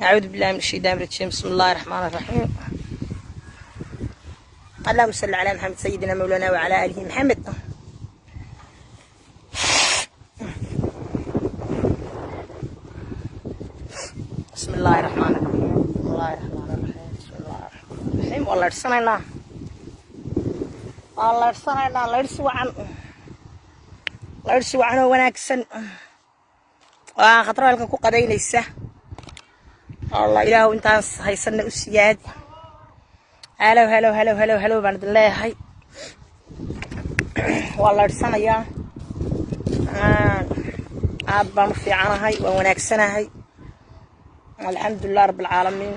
Acuudu billahi min ashaytaan rajiim. Bismi illahi raxmaan raxiim. Allahuma salli calaa Maxamed sayidina mawlana wacalaa aalihi Maxamed. Bismi illaahi raxmaan raxiim. Bismi illaahi raxmaan raxiim. Bismi illaahi raxmaan raxiim. Waa laydhsanaynaa, waa laydhsanaynaa. Laydhsi wacan, laydhsi wacan oo wanaagsan. Waa khatro halkan ku qadaynaysa. Allah, Ilaahu intaas haysanna u siyaadi. Halow, halow, halow, halow, halow baan idin leeyahay. Waa laydhsanayaa. Aad baan u fiicanahay, waan wanaagsanahay, alxamdulilah rab alcaalamiin.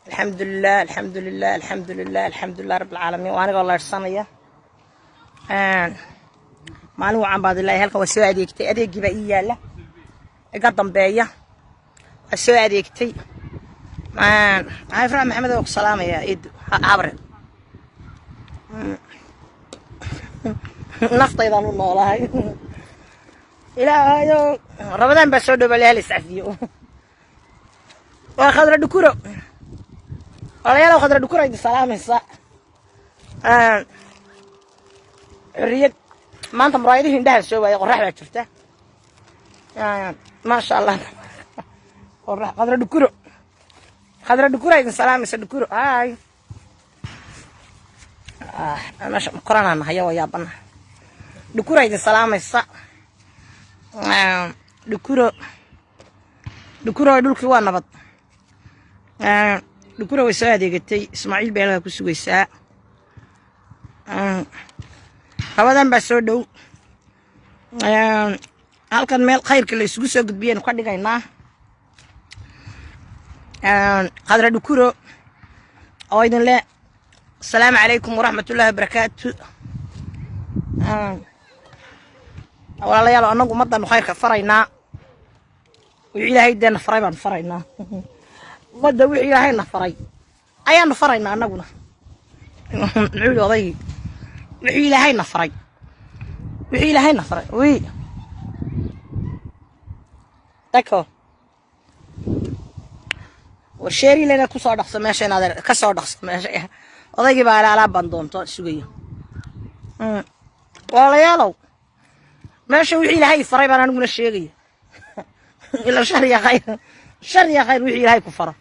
Alxamdulilah, alxamdulilah, alxamdulilah, alxamdulilah rab alcaalamiin. Waa anigoo laydhsanaya. Maalin wacan baad ilaahay. Halkan waa soo adeegtay, adeeggii baa ii yaalla, iga dambeeya. Waa soo adeegtay. Ifraa Maxamed oo ku salaamaya. Eed habre, naftaydaan u noolahay. Ilaahayo, Rabadaan baa soo dhow, baa la iscafiyo. Waa Khadra Dhukuro, walaalayaal. Khadra Dhukuro idin salaamaysa. Xorriyad maanta muraayadihii indhaha soo waayay. Qorax baa jirta, maasha Allah. Qorax. Khadra Dhukuro, Khadra Dhukuro idin salaamaysa. Dhukuro, hay. Meesha koranaan haya, waa yaabana. Dhukuro idin salaamaysa. Dhukuro, Dhukuro, dhulkii waa nabad. Dhukuro way soo adeegatay. Ismaaciil bay halkaa ku sugaysaa. Rabadan baa soo dhow. Halkan meel khayrka la isugu soo gudbiyaynu ka dhigaynaa. Khadra Dhukuro oo idin le, asalaamu calaykum waraxmatullahi wabarakaatu. Walaalayaal, annagu ummaddaanu khayrka faraynaa. Wixii Ilaahay deena faray baanu faraynaa ummadda. Wixii Ilaahayna faray ayaanu faraynaa annaguna. Muxuu yidhi odaygii? Wixii Ilaahayna faray, wixii Ilaahayna faray. Oui, d'accord. War sheerilena kusoo dhaqso meesha, inaad ka soo dhaqso meesha. Odaygii baa alaab baan doonto sugaya. Walaalayaalow, meesha wixii Ilaahay faray baan aniguna sheegaya. Ila shar ya khayr, shar ya khayr, wixii Ilaahay ku faro.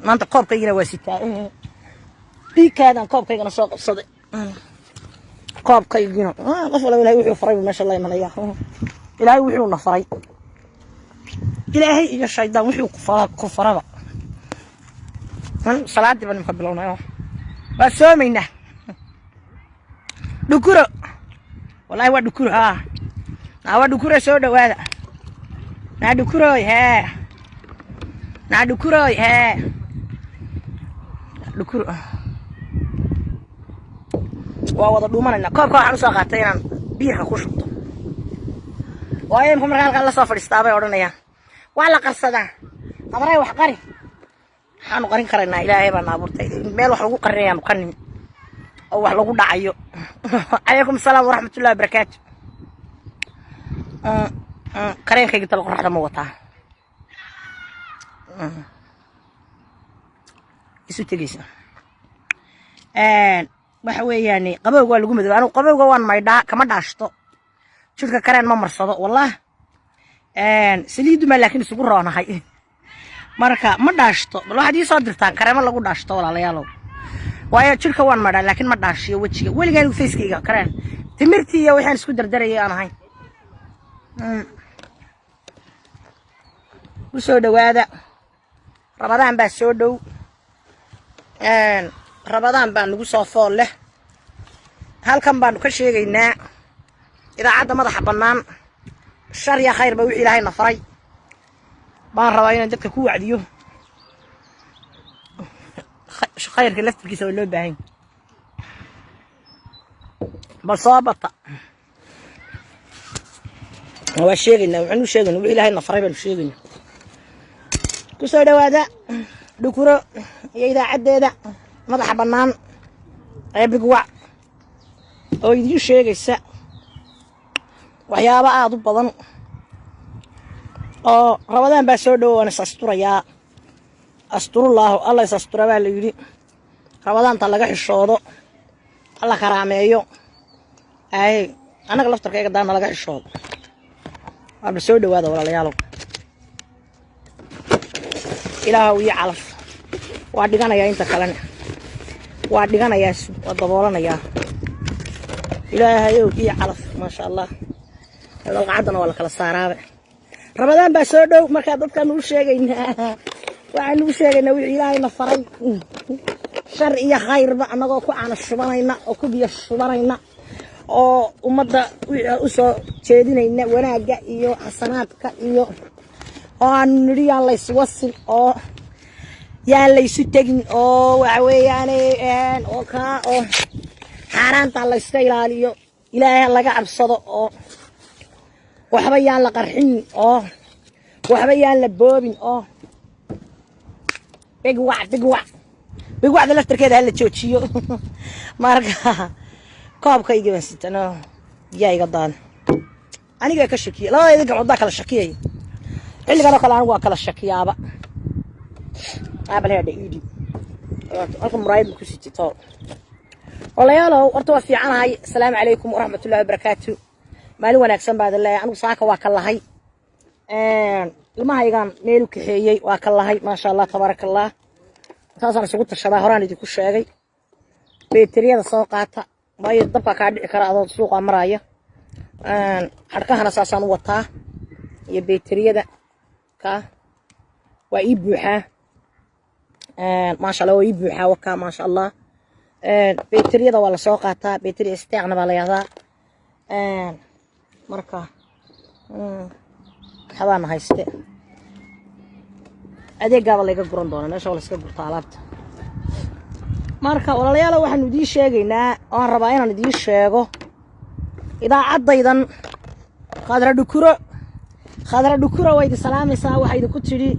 Maanta koobkaygina waa sitaa. Dhiigkaadaan koobkaygana soo qabsaday. Koobkaygina qof walba Ilahay wuxuu faray buu meesha la imanaya. Ilaahay wuxuuna faray, Ilaahay iyo shaydaan wuxuu ku faraba. Salaadii baan imka bilownay, waa soomaynaa. Dhukuro, wallahi waa Dhukuro. Haa, naa waa Dhukuro. Soo dhawaada. Naa Dhukuroy, hee. Naa Dhukuroy, hee. Dhukuro waa wada dhuumanayna. Koobka waxaan usoo qaatay inaan biirka ku shubto, waayo imka marka halkaan lasoo fadhiistaa bay odhanayaan waa la qarsadaa. Qadray wax qari, waxaanu qarin karaynaa? Ilaahay baa na abuurtay. Meel wax lagu qarinayaanu ka nimi oo wax lagu dhacayo. Calaykum asalaam waraxmatullahi wabarakaatu. Kareenkayga talo qoraxda ma wataa? Isu tegeysa. Waxa weeyaan, qabowga waa lagu madooba. Anigu qabowga waan maydhaa, kama dhaashto jirka, kareen ma marsado wallah. Saliiddu maa laakiin isugu roonahay. Marka ma dhaashto. Bal waxaad ii soo dirtaan kareemo lagu dhaashto, walaalayaalow, waayo jirka waan maydhaa laakiin ma dhaashiyo wejiga. Weligaa anigu facekayga kareen timirtii iyo waxaan isku dardarayay aan ahayn. Ku soo dhawaada. Rabadaan baa soo dhow, Rabadaan baa nagu soo fool leh. Halkan baanu ka sheegaynaa idaacadda madaxa bannaan. Shar ya khayr ba wixii Ilaahayna faray baan rabaa inaan dadka ku wacdiyo. Khayrka laftirkiisa waa loo baahan. Bal soo bata. Waa sheegaynaa, waxaanu sheegaynaa wixii Ilaahayna faray baanu sheegaynaa. Ku soo dhawaada Dhukuro iyo idaacaddeeda madaxa bannaan ee Bigwac oo idiin sheegaysa waxyaabo aada u badan. Oo Rabadaan baa soo dhowo, waan is asturayaa. Asturullaahu, Alla is astura baa la yidhi. Rabadaanta laga xishoodo, Alla karaameeyo. Ay annaga laftarkayga daana laga xishoodo. Waaba soo dhawaada, walaalayaalow. Ilaahow ii calaf. Waa dhiganayaa, inta kalena waa dhiganayaa, waa daboolanayaa. Ilaahayow ii calaf. Maasha Allah, dalqacaddana waa la kala saaraaba. Rabadaan baa soo dhow, markaa dadkaanu u sheegaynaa, waxaanu u sheegaynaa wixii Ilaahayna faray, shar iyo khayrba, annagoo ku caana shubanayna oo ku biyo shubanayna oo ummadda u soo jeedinayna wanaagga iyo xasanaadka, iyo oo aanu nidhi yaan layswasin oo yaan laysu tegin, oo waxa weeyaane oo kaa oo xaaraanta layska ilaaliyo, Ilaahay laga cabsado, oo waxba yaan la qarxin, oo waxba yaan la boobin, oo bigwac bigwac bigwacda laftarkeeda hala joojiyo. Marka koobkayga baan sitano, biyaa iga daan. Anigaa ka shakiya, labadayda gacmood baa kala shakiyaya. Xilligan oo kale anigu waa kala shakiyaaba. Abal heedha iidhi halka muraayad ma ku sitito. Walayaalow, horta waa fiicanahay. Asalaamu calaykum waraxmatullahi wabarakaatu. Maalin wanaagsan baad leeyahay. Anigu saaka waa ka lahay, ilmahaygaan meel u kaxeeyey, waa ka lahay. Maasha Allah, tabaaraka Allah. Saasaan isugu tashadaa, horaan idinku sheegay. Beteriyada soo qaata, waayo dabkaa kaa dhici kara adoo suuqa maraya. Xadhkahana saasaan u wataa iyo beteriyada ka waa ii buuxaa. Maasha Allah, waa ii buuxaa wakaa. Maasha Allah, beteriyada waa lasoo qaataa. Beteriya isteeqna baa la yahdaa. Marka waxbaana hayste, adeegaaba layga guran doonaa. Meesha waa layska gurtaa alaabta. Marka walaalayaal, waxaanu idiin sheegaynaa oan rabaa inaan idiin sheego idaacaddaydan Khadra Dhukuro. Khadra Dhukuro waa idin salaamaysaa. Waxaa idinku tidhi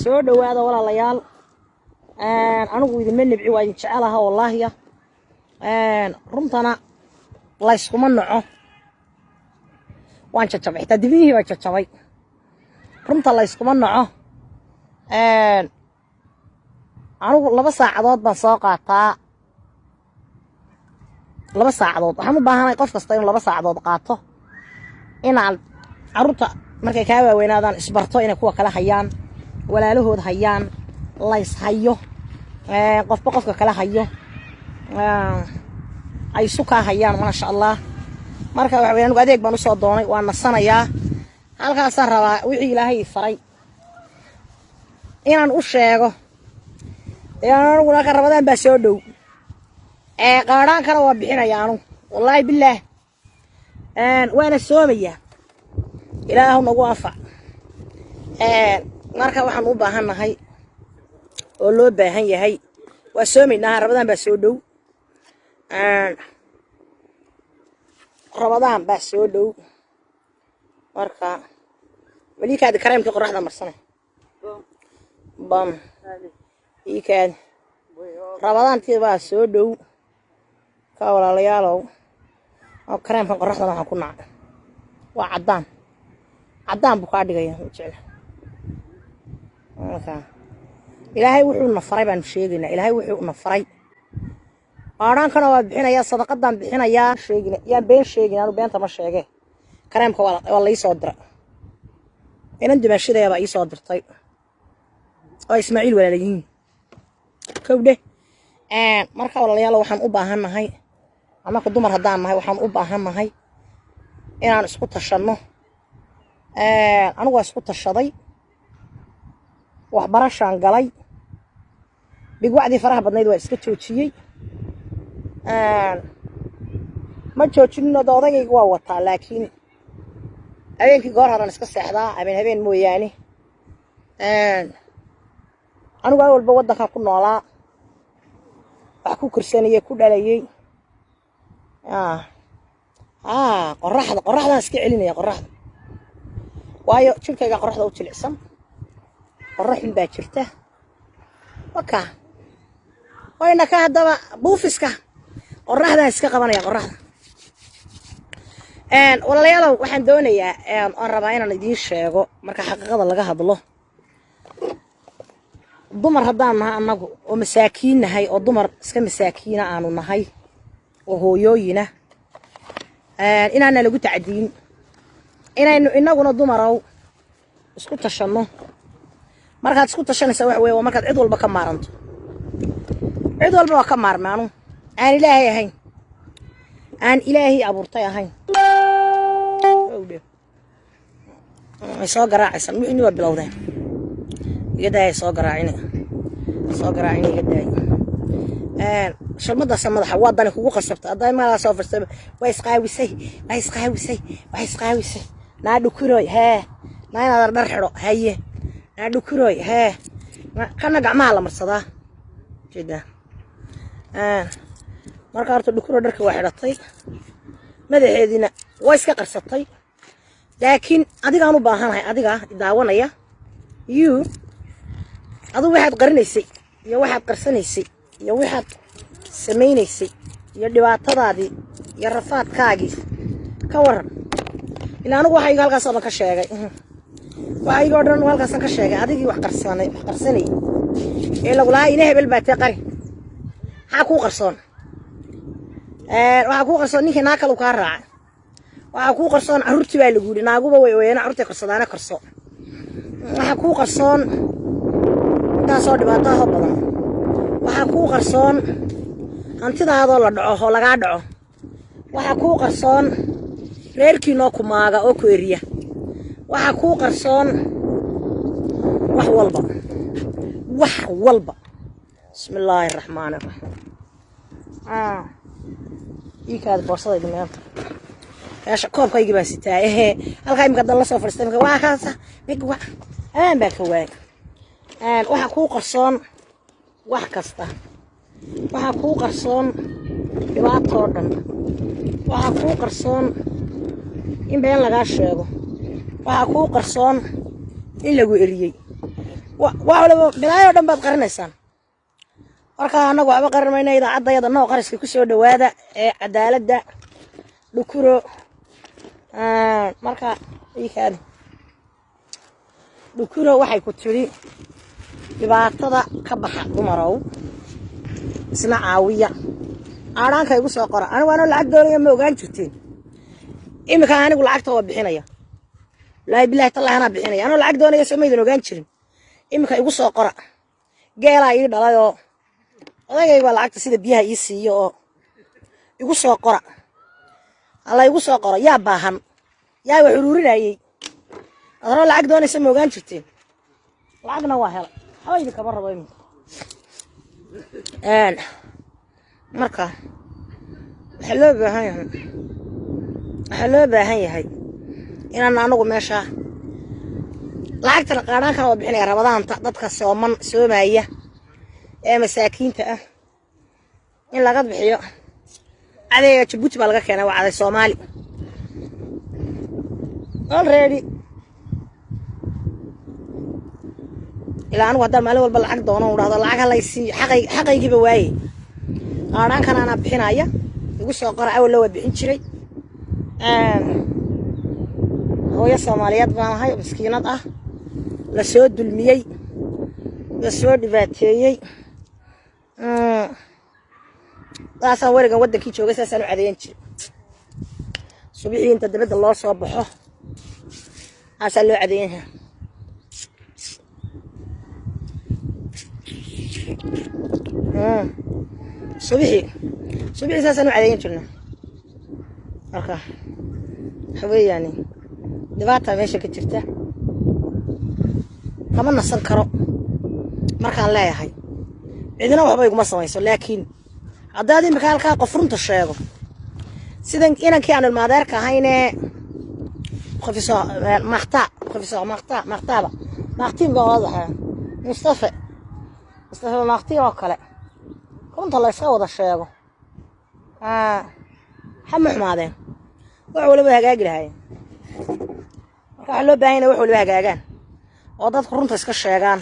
soo dhowaada, walaalayaal. Anigu idinma nibci, waa idin jecelaha, wallaahiya. Runtana layskuma naco. Waan jajabay, xitaa dibnihii baa jajabay. Runta layskuma naco. Anigu 2 saacadood baan soo qaataa, 2 saacadood. Waxaan u baahanahay qof kasta inuu 2 saacadood qaato, inaad carruurta markay kaa waaweynaadaan isbarto, inay kuwa kale hayaan, walaalahood hayaan, lays hayo, qofba qofka kale hayo, ay isu kaa hayaan. Maasha Allah. Marka waxa weya, anigu adeeg baan usoo doonay, waan nasanayaa. Halkaasaan rabaa wixii Ilaahay faray inaan u sheego. Aniguna ka Rabadaan baa soo dhow, qaadhaankana waa bixinaya anu, wallaahi bilaah, waana soomayaa. Ilaahu nagu anfac. Marka waxaan u baahan nahay oo loo baahan yahay, waa soomaynaa. Rabadaan baa soo dhow, Rabadaan baa soo dhow. Marka weliikaadi kareemkii qoraxda marsane bam iikaadi. Rabadaantii baa soo dhow ka, walaalayaalow. Oo kareemkan qoraxdan waxaan ku nacay waa caddaan, caddaan buu kaa dhigaya, ma jecla. Marka Ilaahay wuxuu na faray baanu sheegaynaa. Ilaahay wuxuu na faray, qaadhaankana waa bixinayaa, sadaqadaan bixinayaa. Sheegina yaan been sheegin, anu beenta ma sheege. Kareemka waa laii soo dira, inan dumaashidaya baa ii soo dirtay oo Ismaaciil walaalayihiin kowdhe. Marka walaalayaal, waxaan u baahannahay, annaka dumar haddaan nahay, waxaan u baahannahay inaan isku tashanno. Anigu waa isku tashaday, waxbarashaan galay, bigwacdii faraha badnayd waa iska joojiyey. Ma joojinino da, odagayga waa wataa, laakiin habeenkii goor horaan iska seexdaa, habeen habeen mooyaane. Anigu awalba waddankan ku noolaa, wax ku korsanayay, ku dhalayay. Qoraxda, qoraxdaan iska celinaya, qoraxda, waayo jirkaygaa qoraxda u jilicsan. Qoraxun baa jirta waka wayna ka. Haddaba buufiska qoraxdaan iska qabanaya, qoraxda. Walaalayaalow, waxaan doonayaa oon rabaa inaan idiin sheego, marka xaqiiqada laga hadlo, dumar haddaan nahay annagu oo masaakiin nahay, oo dumar iska masaakiina aanu nahay oo hooyooyina, inaana lagu tacdiin, inaynu inaguna dumarow isku tashanno. Markaad isku tashanaysa waxa weye waa markaad cid walba ka maaranto. Cid walba waa ka maarmaanu aan Ilaahay ahayn, aan Ilaahay abuurtay ahayn. Way soo garaacaysan, wixii waa bilowdeen. Iga daaya, soo garaacin, soo garaacin, iga daaya. Shalmadaasa madaxa waa dani kugu qasabta. Hadday maalaa soo furtay, waa isqaawisay, waa isqaawisay, waa isqaawisay. Naa dhukuroy, hee, naa inaad dhar xidho, haye, naa dhukuroy, hee. Kana gacmaha la marsadaa jeedaa. Marka horta dhukuro dharka waa xidhatay, madaxeediina waa iska qarsatay, laakiin adigaan u baahanahay, adiga daawanaya, you, adigu waxaad qarinaysay iyo waxaad qarsanaysay iyo waxaad samaynaysay iyo dhibaatadaadii iyo rafaadkaagii ka waran. Ilaa anigu waxa iga halkaas oo dhan ka sheegay, waxa iga oo dhan halkaasan ka sheegay. Adigii wax qarsanay, wax qarsanay ee lagu lahaa ina hebel baa tee, qari. Maxaa kuu qarsoon? Waxaa kuu qarsoon ninkii naa kalu kaa raacay. Waxaa kuu qarsoon carruurtii baa lagu yidhi, naaguba way ooyeen, carruurtay qarsadaana, qarso. Waxaa kuu qarsoon intaasoo dhibaato ahoo badan. Waxaa kuu qarsoon hantidaadoo la dhaco oo lagaa dhaco. Waxaa kuu qarsoon reerkiinoo kumaaga oo ku eriya. Waxaa kuu qarsoon wax walba, wax walba. Bismi illaahi araxmaani iraxiim. Iikaada boorsadayda meel meesha koobkaygii baan sitaa. Ehe, halkaa imika dan la soo fadhiistay imika waa kaasa mig wa amaan baa ka waayay. Waxaa kuu qarsoon wax kasta. Waxaa kuu qarsoon dhibaatoo dhan. Waxaa kuu qarsoon in been lagaa sheego. Waxaa kuu qarsoon in lagu eriyey. Wax waliba bilaayo dhan baad qarinaysaan. Marka annagu waxba qarin mayna. Idaacadayada noo qariska kusoo dhawaada ee cadaaladda dhukuro. Marka ikaadi, dhukuro waxay ku tidhi dhibaatada ka baxa, dumarow, isna caawiya. Aadhaanka igu soo qora. Anigu anoo lacag doonaya ma ogaan jirteen? Iminka anigu lacagta waa bixinaya, wallaahi bilahi tallahi, anaa bixinaya. Anoo lacag doonaya soo maydin ogaan jirin? Iminka igu soo qora. Geelaa ii dhalayoo odaygayga baa lacagta sida biyaha ii siiyo oo igu soo qora. Alla igu soo qoro. Yaa baahan? Yaa wax uruurinayey? Adanoo lacag doonaysa ma ogaan jirteen? Lacagna waa helay, waxba idinkama rabo iminka. Marka waxaa loo baahan yahay inaan anagu meesha lacagtana qaadhaankana waa bixinaya. Rabadaanta dadka sooman, soomaya ee masaakiinta ah in laga bixiyo. Cadayga Jabuuti baa laga keenay, waa caday Soomaali already. Ilaa anigu haddaan maalin walba lacag doono u dhahdo lacag halaysiiyo, xaqay xaqaygiiba waaye. Qaadhaankana anaa bixinaya, igu soo qora. Awalna waa bixin jiray. Hooyo Soomaaliyeed baan ahay, miskiinad ah, la soo dulmiyey, la soo dhibaateeyey. Saasaan werigan waddankii joogay, saasaan u cadeeyan jiray. Subixii inta dabadda loo soo baxo aasaa loo cadeeyan yahay. Subixii saasaan u cadeeyan jirna. Marka waxa weeyaani dhibaata meesha ka jirta lama nasan karo. Markaan leeyahay cidina waxba iguma samayso, laakiin haddaad imika halkaa qof runta sheego, sidan inankii aan ilmaadeerka ahayne, professor Marta, professor Marta, Martaba Martin baa wadaxa, Mustafa Martin oo kale, runta la iska wada sheego, xama xumaadeen, wax waliba hagaagi lahaayeen. Marka waxaa loo baahan yahay wax waliba hagaagaan oo dadku runta iska sheegaan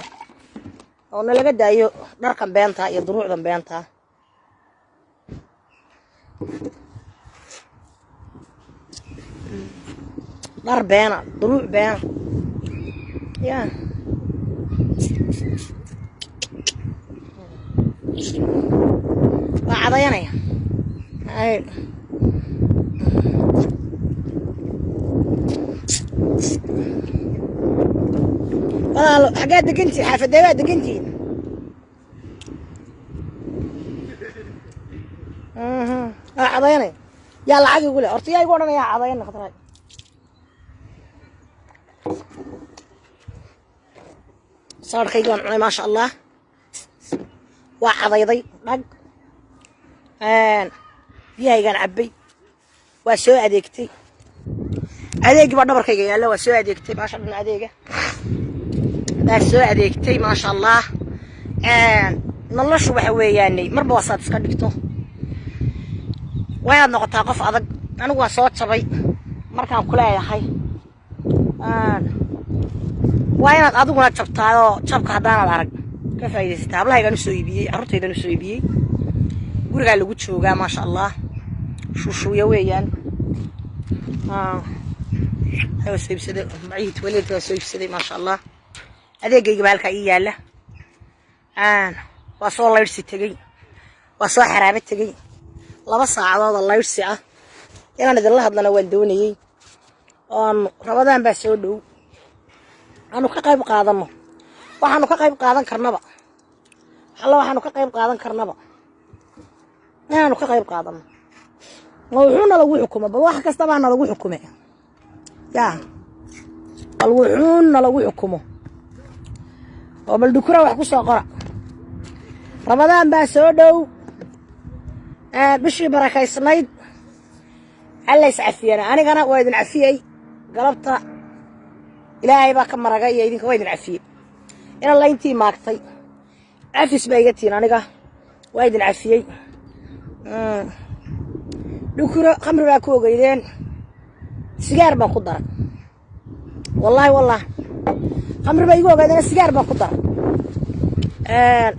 oo nalaga daayo dharkan beenta iyo duruucdan beenta. Dhar beena, duruuc beena ya. Waa cadayanaya. Ay, walaalo, xaggaa degantihin? Xaafadee baa degantihin? Waa cadayanaya. Yaa lacag igu leh horta? Yaa igu odhanaya cadayana? Khadraay, saarkaygi waan cunay, maasha Allah. Waa cadayday, dhag biyahaygaan cabbay, waa soo adeegtay. Adeegii baa dhabarkayga yaalla, waa soo adeegtay. Maasha dhan adeega baa soo adeegtay, maasha Allah. Noloshu waxa weeyaanay marba waa saad iska dhigto. Waa inaad noqotaa qof adag. Anigu waa soo jabay markaan ku leeyahay, waa inaad adiguna jabtaayoo jabka haddaanaad arag ka faa'iidaysataa. Hablahaygaan usoo iibiyey, carruurtaydan usoo iibiyey, gurigaa lagu joogaa, maasha Allah. Shuushuuya weeyaan. Waa soo iibsaday macihii tuwaleedka, waa soo iibsaday, maasha Allah. Adeegayga baa halkaa ii yaalla. Waa soo laydhsi tegey, waa soo xaraabo tegey. 2 saacadood oo laydhsi ah inaan idinla hadlana waan doonayey. Oon Rabadaan baa soo dhow, aanu ka qayb qaadano waxaanu ka qayb qaadan karnaba. Alla, waxaanu ka qayb qaadan karnaba inaanu ka qayb qaadano. Ma wuxuuna lagu xukumo? Bal wax kastabaa nalagu xukume ya, bal wuxuuna lagu xukumo oo bal dhukura wax ku soo qora. Rabadaan baa soo dhow, bishii barakaysnayd. Alla is cafiyana. Anigana waa idin cafiyey galabta, Ilaahay baa ka maragay, iyo idinka waa idin cafiyey. Ina layntii maagtay, cafis baa iga tihiin. Aniga waa idin cafiyey. Dhukuro khamri baa ku ogeydeen, sigaar baan ku daray. Wallaahi, wallah, khamri baa igu ogeydeen, sigaar baan ku daray.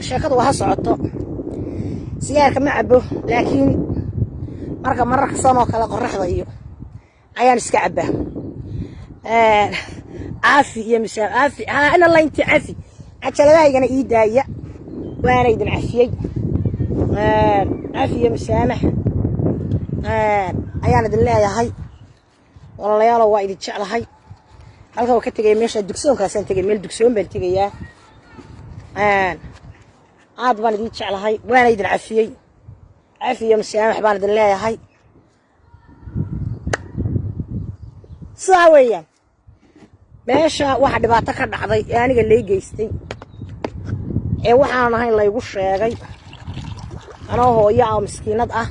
Sheekadu waa ha socoto. Sigaarka ma cabo, laakiin marka mararka sanoo kale qoraxda iyo ayaan iska cabbaa. Caafi iyo misaal caafi haa ina laynti cafi. Cajaladahaygana ii daaya, waana idin cafiyey. Cafi iyo misaamax ayaan idin leeyahay, walaalayaalo. Waa idin jeclahay. Halka waa ka tegaya, meesha dugsoonkaasaan tegay, meel dugsoon baan tegayaa. Aad baan idin jeclahay, waana idin cafiyey. Cafi iyo misaamax baan idin leeyahay. Sidaa weeyaan. Meesha waxa dhibaato ka dhacday ee aniga lay geystay ee waxaan ahayn laygu sheegay, anoo hooyo ah oo miskiinad ah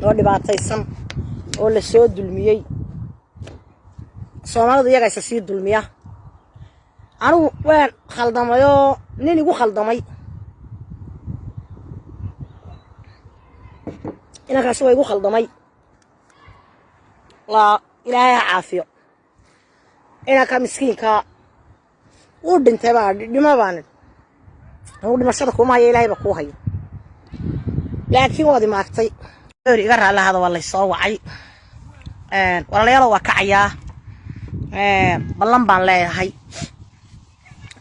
oo dhibaataysan oo la soo dulmiyey. Soomaalidu iyaga isa sii dulmiya. Anigu waan khaldamayoo nin igu khaldamay, inankaasi waa igu khaldamay. Laa, Ilaahay ha caafiyo inanka miskiinka. Wuu dhintay baa dhimo baan anugu. Dhimashada kuma hayo, Ilaahay ba kuu hayo, laakiin waad imaagtay. Iga raallahada, waa laysoo wacay. Walaalayaalo, waa kacayaa, ballan baan leeyahay.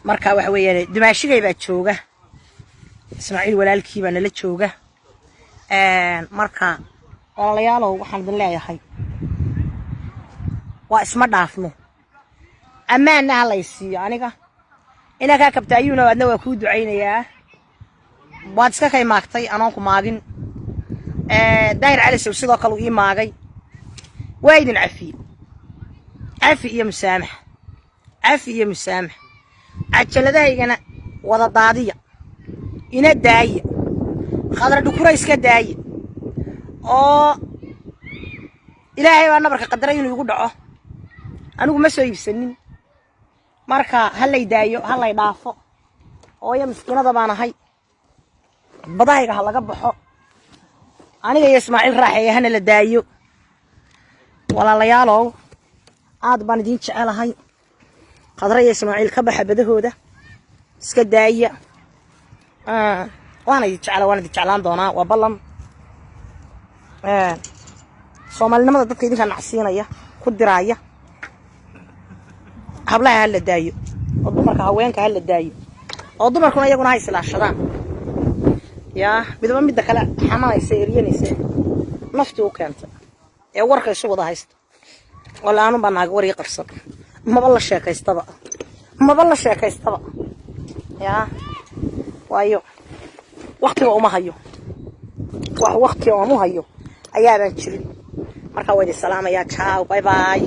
Marka waxa weeyaan, dumaashigay baa jooga, Ismaaciil walaalkii baa nala jooga. Marka walaalayaalow, waxaan idin leeyahay waa isma dhaafno. Ammaanna ha lay siiyo aniga. Inankaa kabta ayuuna, adna waa kuu ducaynayaa. Waad iska kay maagtay anoon ku maagin. Daahir Cali Sow sidoo kale uu ii maagay. Waa idin cafiyey. Cafi iyo musaamax, cafi iyo musaamax. Cajaladahaygana wada daadiya, ina daaya. Khadra Dhukura iska daaya, oo Ilaahay baa nabarka qadaray inuu igu dhaco. Anigu ma soo iibsanin. Marka ha lay daayo, ha lay dhaafo. Hooyo miskiinada baan ahay. Badahayga ha laga baxo. Aniga iyo Ismaaciil Raaxeeye hana la daayo. Walaalayaalow, aad baan idiin jecelahay. Khadra iyo Ismaaciil ka baxa badahooda, iska daaya. Waana idin jecla, waan idin jeclaan doonaa, waa ballan. Soomaalinimada dadka idinkaa nacsiinaya, ku diraaya. Hablaha ha la daayo, oo dumarka, haweenka ha la daayo, oo dumarkuna iyaguna ha islaashadaan. Yaa midba midda kale xamanaysa, eryanaysa, naftii u keentay ee warka isu wada haysta. Wala anun baa naaga war ii qarsan, maba la sheekaystaba, maba la sheekaystaba. Yaa waayo, waktiga uma hayo, wax wakti oon u hayo ayaabaan jirin. Markaa waa idin salaamayaa. Ciao, bye bye.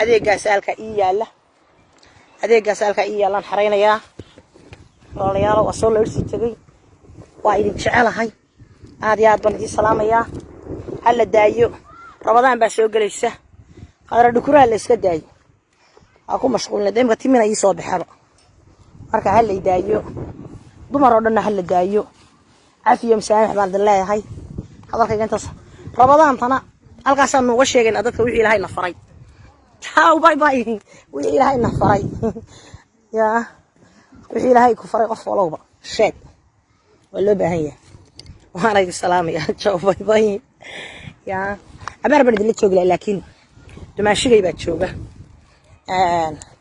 Adeegaas halkaa ii yaalla, adeegaas halkaa ii yaallaan xaraynayaa. Walaalayaalo, waa soo larsii tegay. Waa idin jecelahay, aad iyo aad baan idiin salaamayaa. Ha la daayo, Rabadaan baa soo gelaysa. Qadra dhukuraha la iska daayo, ha ku mashquulina. Imka timina ii soo baxaba. Marka ha lay daayo, dumar oo dhanna ha la daayo. Cafiyo masaamix baan idin leeyahay. Hadalkayga intaas. Rabadaantana halkaasaan nooga sheegayna dadka wixii Ilaahay na faray. Ciao, bye bye. Wixii Ilaahay na faray, yaa wixii Ilaahay ku faray, qof walowba sheeg, waa loo baahan yahay. Waana idin salaamaya. Ciao, bye bye. Yaa abaar baan idinla joogi lahaa, laakiin dumaashigay baa jooga.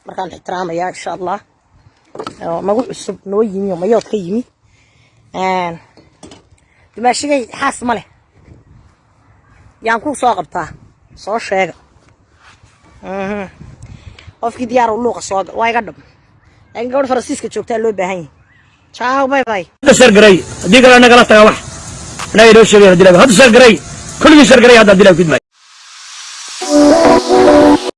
Markaan ixtiraamayaa, insha Allah, nagu cusub noo yimi oo mayood ka yimi. Dumaashigay xaas ma leh, yaan ku soo qabtaa? Soo sheega qofkii diyaar u luuqa soo waa iga dhab, laakiin gabadh Faransiiska joogtaa loo baahan yahay. Ciao, bye bye. Hadda share garay, haddii kale nagala taga. Wax annaga inoo sheegay hadii hadda share garay, kulligii share garay hadda hadii la gudmay.